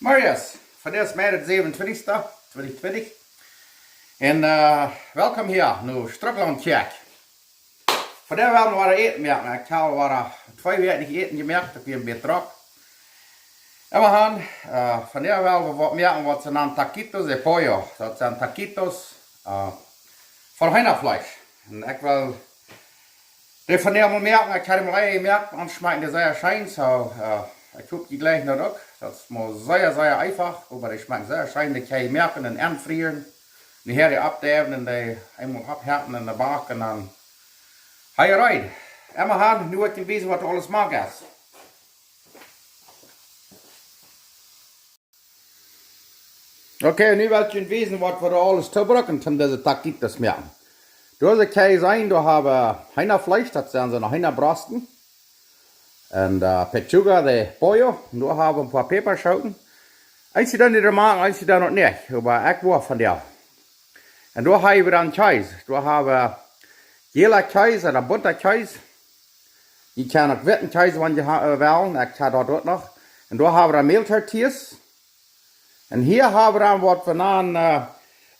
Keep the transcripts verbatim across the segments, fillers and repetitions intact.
Marius, vondoag es Mei de säwenuntwintichste, twintich twintich. Un, eh, welkom hia no Strucklaunt Kjoakj. Vondoag well wie waut äten moaken. Ekj hab aul twee Wäakj nich äten jemoakt, daut wia een bät drock. Emma han, eh, vondoag well wie waut moaken waut see nanen taquitos de pollo. Daut sent taquitos, eh, von Heenafleesch. Un ekj well dee vondoag mol moaken, ekj hab dee mol ea jemoakt, un schmakjen dee sea scheen, soo, eh, ekj hop jie jlikjen daut uk. Daut mott sea, sea eefach, oba dee schmakjen sea scheen, dee kaun eena moaken un enfrieren. Nu hia dee aufdeiwen un dee eemol aufhakjen un dan backen un dan hia rein. Emma han, nu woa ekj junt wiesen waut aules mank es. Okay, nu well ekj junt wiesen waut wie aules tobruken toom dise taquitos moaken. Doa es Kjees, doa hab wie Heenafleesch, daut sent soone Heenabrosten. Un, eh, pechuga de pollo, un doa hab wie een poa Päpaschooten. Eenje doonen dee doa mank, eenje doonen daut nich, oba ekj woa von dee. Un doa hab wie dan Kjees. Doa hab wie jäla Kjees ooda bunta Kjees. Jie kjennen uk witten Kjees, wan jie ha-, eh, wellen. Ekj hab daut uk noch. Un doa hab wie dan Mältortillas. Un hia hab wie dan waut wie nanen, eh,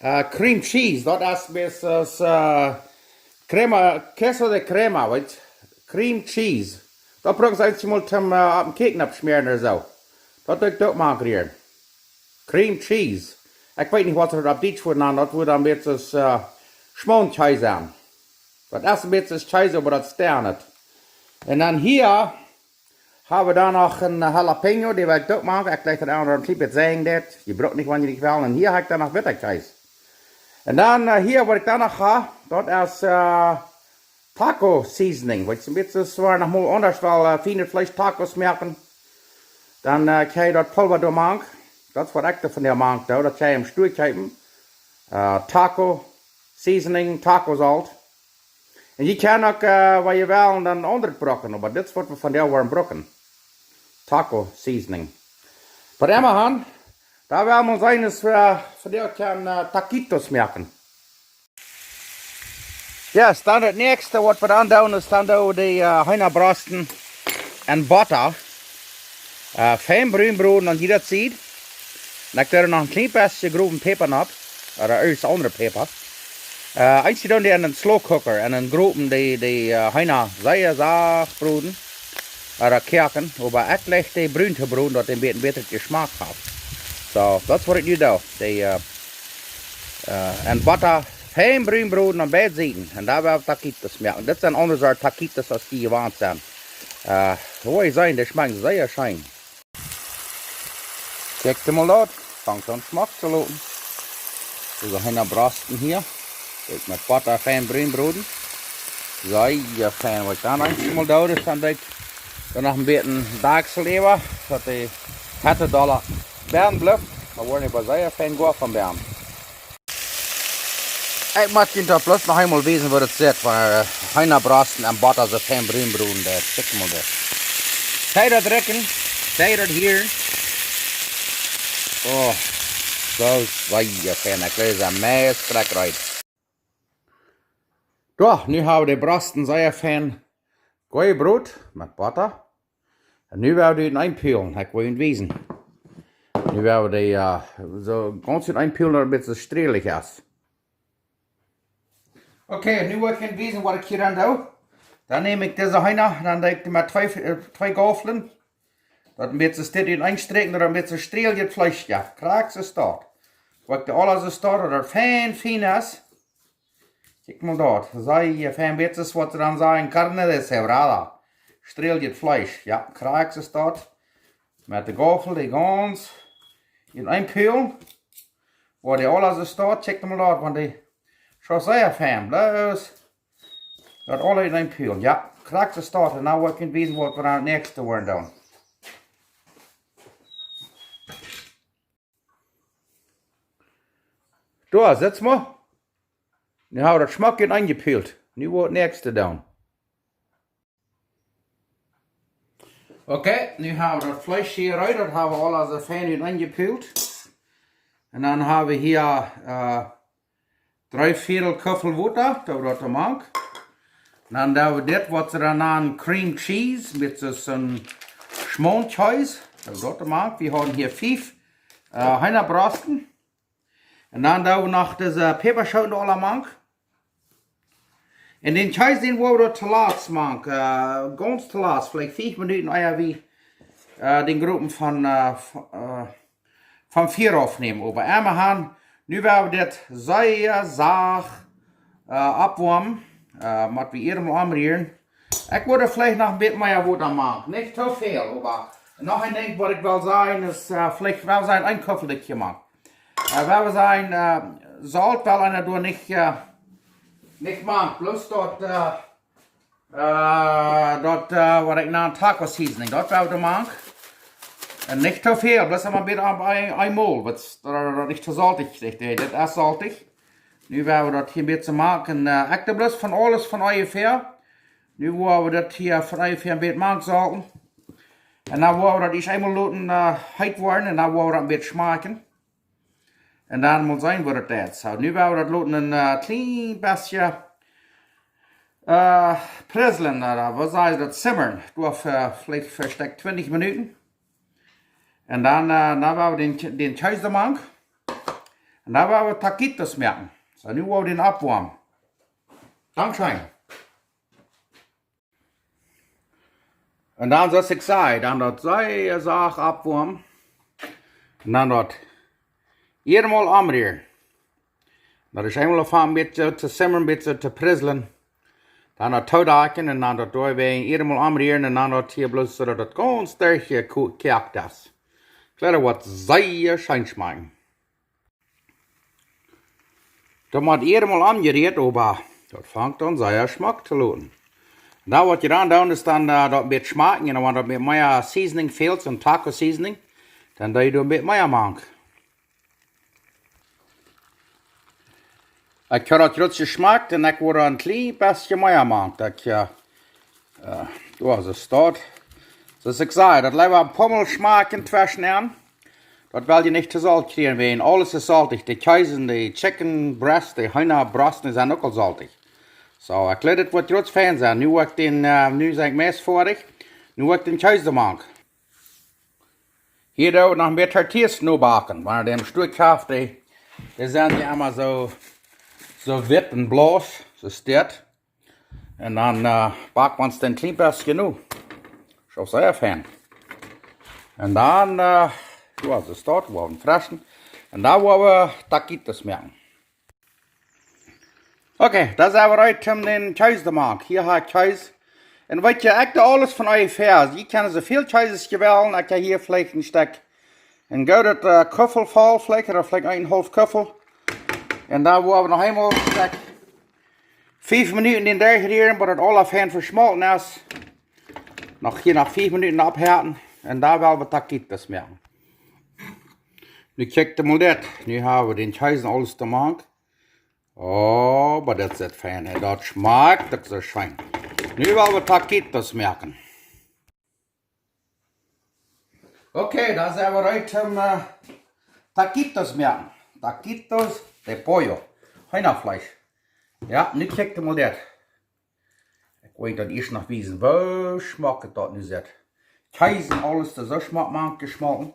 eh, cream cheese. Daut es bät aus, eh, crema, queso de crema, weetst? Cream cheese. Daut bruck ekj eenjemol toom, eh, opp een Kjäakjen oppschmäaren ooda soo. Daut doo ekj uk mank rieren. Cream cheese. Ekj weet nich waut see daut opp Dietsch wudden nanen. Daut wudd dan een bät aus, eh, Schmonkjees sennen. Daut es een bät aus Kjees, oba daut steit nich. Un dan hia hab wie dan noch een, eh, jalapeño, dee well ekj uk mank. Ekj jlikj daut aun, daut een kjlien bät seien daut. Jie brucken nich, wan jie nich wellen. Un hia hab ekj dan noch witta Kjees. Un dan, eh, hia waut ekj dan noch hab, daut es, eh, taco seasoning. Weetst, een bät aus wan wie noch mol aundasch well, eh, fienet Fleesch Tacos moaken. Dan, eh, kjrie jie daut Pulva doa mank. Daut es waut ekj doa vondoag mank doo. Daut kjrie jie em Stua kjeepen. Eh, taco seasoning, taco Solt. Un jie kjennen uk, eh, wan jie wellen, dan aundret brucken, oba dit es waut wie vondoag woaren brucken. Taco seasoning. Oba emma han, doa well wie seenen, daut wie vondoag kjennen, eh, taquitos moaken. Jo, dan daut näakjste waut wie dan doonen es dan doo wie dee, eh, Heenabrosten en Botta, eh, fein brun broden aun jieda Sied. Un ekj doo noch een kjlien bät growen Päpa opp, ooda irjent aundre Päpa. Eh, eenje doonen dee en een slow cooker, en een growen dee, dee, eh, Heena sea sacht broden, ooda koaken, oba ekj jlikj dee brun to broden, daut dee een bät bätren Jeschmak haft. Soo, daut es waut ekj nu doo. Dee, eh, eh, en Botta fein brun broden aun beid Sieden. Un doa woa wie taquitos moaken. Dit sent aundre Sort taquitos aus jie jewant sent. Eh, woa jie seenen, dee schmakjen sea scheen. Kjikj mol daut. Fangt aun schmock to loten. Dise Heenabrosten hia. Ekj met Botta fein brun broden. Sea fein. Waut ekj dan eenjemol doo, es dan daut ekj doa noch een bät Dakjsel äwa, daut dee Hett doa benn blift. Dan woaren dee oba sea fein goa von benn. Ekj mott junt daut bloos noch eemol wiesen woo daut sitt, wan, eh, Heenabrosten en Botta soo fein brun broden deit. Kjikj mol dit. Kjikj daut rikjen, kjikj daut hieren. Oh, soo sea fein. Ekj jleew daut es meist krakjt reed. Jo, nu hab wie de Brosten sea fein goa jebroden met Botta. Un nu woa wie dee enpulen, ekj woa junt wiesen. Nu woa wie dee, eh, soo gaunz enpulen daut daut een bät strälich es. Okay, nu woa ekj junt wiesen waut ekj hia dan doo. Dan näm ekj dise Heena, dan doo ekj dee met twee, eh, twee Gauflen. Daut een bät dit ensträakjen, daut een bät strälich daut Fleesch, jo, krakjt soo steit. Woa ekj dee aula soo steit, daut daut fein, fein es. Kjikj mol daut. Sea fein, bät aus waut see dan sajen, carne deshebrada. Strälich daut Fleesch. Jo, krakjt soo steit. Met de Gaufel, dee gaunz enpulen. Woa dee aula soo steit, kjikj mol daut, wan dee soo sea fein, bloos daut aula enpulen. Jo, krakjt soo steit. Un nu woa ekj junt wiesen waut wie dan daut näakjste woaren doonen. Doa, sitt mol. Nu hab wie daut schmock enjepult. Nu woa wie daut näakjste doonen. Okay, nu hab wie daut Fleesch hia rut, daut hab wie aula soo fein enjepult. Un dan hab wie hia, eh, dree Vieedel Kuffel Wota, daut woat doa mank. Dan doo wie dit waut see dan nanen cream cheese, met soon Schmonkjees, daut woat doa mank. Wie haben hia fief Äh, Heenabrosten. Un dan doo wie noch dise Päpaschooten aula mank. Un dän Kjees, dän woa wie doa to latst mank, äh, gaunz to latst, veleicht fief Minuten ea wie, äh, dän Gropen von, äh, v-, äh, vom Fia aufnämen. Oba emma han, nu woa wie dit sea sacht, äh, oppwoamen. Äh, mott wie hia mol aunrieren. Ekj wudd veleicht noch een bät mea Wota mank. Nich too väl, oba noch een Dinkj waut ekj well sajen es, äh, veleicht well sajen een Kuffel dit hia mank. Äh, woa wie sajen, äh, Solt well eena doa nich, äh, nich mank. Bloos daut, äh, äh, daut, äh, waut ekj naun Taco Seasoning, daut woa wie doa mank. Un nich too väl, bloos emma een bät opp een-, eemol, waut, daut daut nich too soltich kjricht. Dit es soltich. Nu woa wie daut hia een bät mank. Äh, ekj doo bloos von aules von onjefäa. Nu woa wie daut hia von onjefäa een bät mank solten. Un dan woa wie daut ieescht eemol loten, äh, heet woaren un dan woa wie daut een bät schmakjen. Un dan mott seenen woo daut es. Soo, nu woa wie daut loten een, äh, kjlien bät, äh, prislen, ooda waut sajcht daut, simmern. Doa fa, veleicht fa een Stekj twintich Minuten. Un dan, äh, dan woa wie dän, dän Kjees doa mank. Un dan woa wie Taquitos moaken. Soo, nu woa wie dän oppwoamen. Dankscheen. Un dan, soo aus ekj säd, dan daut sea sacht oppwoamen. Un dan daut hia mol aunrieren. Daut es eemol aunfangen een bät to simmern, een bät to prislen. Dan daut toodakjen un dan daut doa wada hia mol aunrieren un dan daut hia bloos soo daut daut gaunz derchjekoakt es. Kjlea, waut sea scheen schmakjen. Daut mott hia mol aunjerieet, oba daut fangt aun sea schmock to looten. Dan waut jie dan doonen es dan, äh, daut een bät schmakjen un wan daut een bät mea Seasoning fält, soon Taco Seasoning, dan doo jie doa een bät mea mank. Ekj hab daut jrod jeschmakt un ekj wull een kjlien bät mea mank. Daut, jo, äh, doa es daut. Soo aus ekj säd, daut leewa een poa mol schmakjen tweschen aun. Daut well jie nich too solt kjrieen, wiels aules es soltich. De Kjees un de chicken breast, de Heenabrosten sent uk aul soltich. Soo, ekj jleew dit woat jrod fein sennen. Nu woa ekj dän, äh, nu sent ekj meist foadich. Nu woa ekj dän Kjees doa mank. Hia doo wie noch een bät Tortillas nu backen, wan eena dee em Stua kjeeft, dee, dee sent jo emma soo, soo witt un bloos, soo steit. Un dan, äh, bak wie ons dän kjlien bät nu. Soo sea fein. Un dan, äh, jo, soo steit, woa wie freschen. Un dan woa wie Taquitos moaken. Okay, dan sent wie reed om dän Kjees to moaken. Hia hab ekj Kjees. Un weet jie, ekj doo aules von onjefäa. Jie kjennen soo väl Kjees aus jie wellen. Ekj hab hia veleicht een Stekj, een goodet, äh, Kuffel voll, veleicht, ooda veleicht een haulf Kuffel. Un dan woa wie noch eemol een Stekj fief Minuten dän derchrieren, bat daut aula fein veschmolten es. Noch hia noch fief Minuten oppheeten. Un dan woa wie Taquitos moaken. Nu kjikjt mol dit. Nu hab wie dän Kjees un aules doa mank. Oh, oba daut sitt fein, hè. Daut schmakjt uk soo scheen. Nu woa wie Taquitos moaken. Okay, dan sent wie reed om, äh, Taquitos moaken. Taquitos de pollo. Heenafleesch. Jo, nu kjikjt mol dit. Ekj well daut ieescht noch wiesen, woo schmock daut nu sitt. Kjees un aules, daut es soo schmock mank jeschmolten.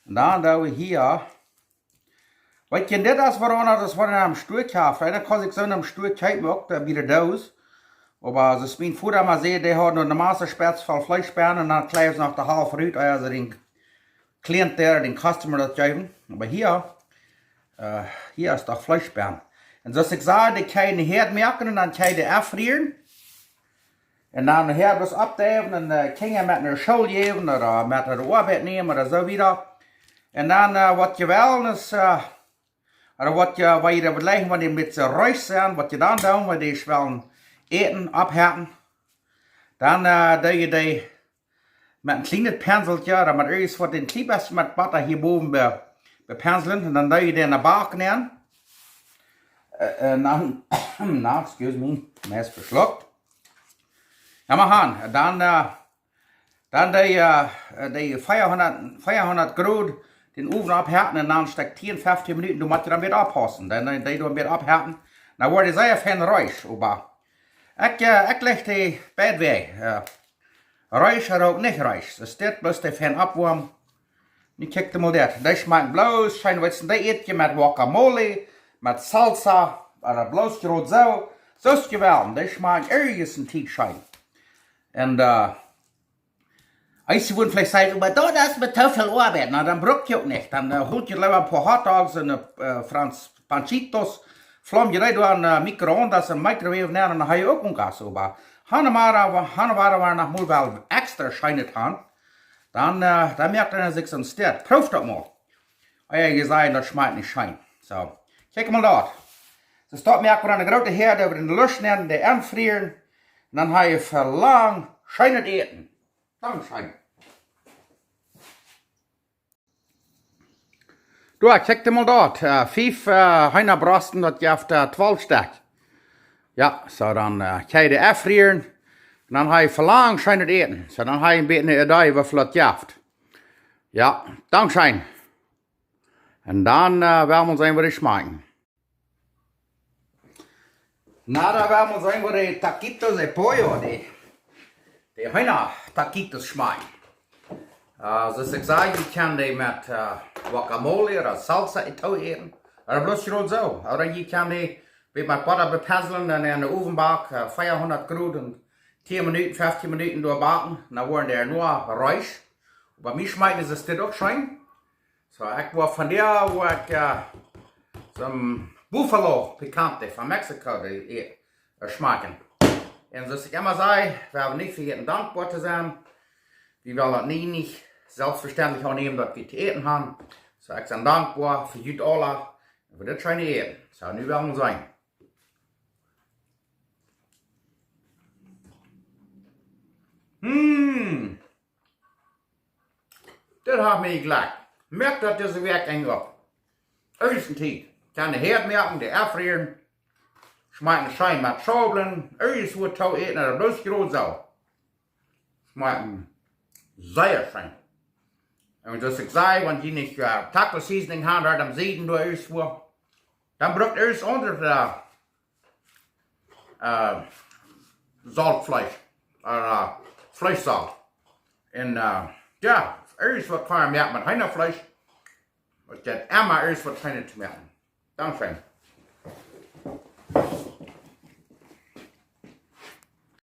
Un dan doo wie hia, weet jie, dit es woaromm daut es, wan eena em Stua kjeeft. Eena kaun sikj soo em Stua kjeepen, uk de, bie de Doos. Oba soo aus mien Voda emma säd, dee haud noch eene Masse Spetz voll Fleeschbennen un dan kjleefst du noch de Halft rut, ea see dän Client doa, dän customer daut jäwen. Oba hia, äh, hia es doch Fleeschbennen. Un soo aus ekj säd, dee kaun eena hia moaken un dan kaun eena dee aunfrieren. Un dan hia waut oppdeiwen un, äh, Kjinja met no School jäwen ooda met no de Oabeit nämen ooda soo wieda. Un dan, äh, waut jie wellen es, äh, ooda waut jie, wan jie daut veleicht, wan dee een bät reesch sent, waut jie dan doonen, wan dee wellen äten, oppheeten, dan, äh, doo jie dee met een kjlienet Penselkje, ooda met irjent waut, een kjlien bät met Botta hia bowen be-, bepenslen. Un dan doo jie dee enne Bak nämen. Äh, äh, na, na, excuse me, meist veschluckt. Jo, mau han, dan, äh, dan dee, äh, dee veahundat, veahundat Grod dän Owen oppheeten un dan een Stekj tieen, feftieen Minuten, du motst dan wada oppaussen. Dan, dan dee dan wada oppheeten. Dan woat dee sea fein reesch, oba ekj, äh, ekj leg dee beid Wäaj, äh, reesch ooda uk nich reesch. Daut steit bloos dee fein oppwoamen. Nu kjikj mol dit. Dee schmakjen bloos scheen, weetst, dee ät jie met Guacamole, met Salsa, ooda bloos jrod soo. Soo es jewellt, dee schmakjen irjent een Tiet scheen. Un, äh, eent wudd veleicht sajen: "Oba daut es mie too väl Oabeit." Na, dan bruck jie uk nich. Dan, äh, holt jie leewa een poa Hotdogs un, äh, Franz Panchitos, flaum jie dee doa en, äh, Mikroondas un Microwave nenn un dan ha jie uk een Gas, oba han wie, han wie noch mol well extra scheenet han, dan, äh, dan moakt eena sikj soon Stekj. Prooft daut mol. Oh jo, jie sajen, daut schmakjt nich scheen. Soo, kjikj mol daut. Soo, daut moak wie dan eene groote Häad äwa de Lusch nenn, dee enfrieren. Un dan ha jie fa lang scheenet Äten. Dankscheen. Doa, kjikj mol daut. Äh, fief, äh, Heenabrosten, daut jeft, äh, twalf Stekj. Jo, soo dan, äh, kjenn jie dee enfrieren. Un dan ha jie fa lang scheenet Äten. Soo dan ha jie een bät eene Idee, woo väl daut jeft. Jo, dankscheen. Un dan, äh, woa wie seenen, woo dee schmakjen. Na, dan woa wie seenen, woo dee taquitos de pollo, dee, dee Heena-Taquitos schmakjen. Äh, soo aus ekj säd, jie kjennen dee met, äh, Guacamole ooda Salsa too äten. Ooda bloos jrod soo. Ooda jie kjennen dee met Botta bepenslen un en dän Owen backen, äh, veahundat Grod un tieen Minuten, feftieen Minuten doa backen. Dan woaren dee noch reesch. Bie mie schmakjen see dit uk scheen. Soo, ekj woa vondoag, woa ekj, äh, soon Buffalo Picante von Mexiko, dee, äh, schmakjen. Un soo aus ekj emma saj, wie haben nich vejäten dankboa to sennen. Wie wellen daut nie nich selfstvestendlich aunnämen, daut wie to äten haben. Soo, ekj sie dankboa fa junt aula un fa dit scheene Äten. Soo, nu woa wie seenen. Mm. Dit haft mie jlikj. Moakt daut dise Wäakj een opp. Irjent een Tiet. Kjenn jie Häad moaken, dee enfrieren. Schmakjen scheen met Schaublen. Irjent waut too äten, ooda bloos jrod soo. Schmakjen sea scheen. Un soo aus ekj säd, wan jie nich, äh, Taco Seasoning haben, ooda aum Sieden doa irjent waut, dan bruckt irjent aundret, äh, äh, Soltfleesch, äh, Fleeschsolt. Un, äh, jo, irjent waut kaun eena moaken met Heenafleesch. Daut jeft emma irjent waut Scheenet to moaken. Dankscheen.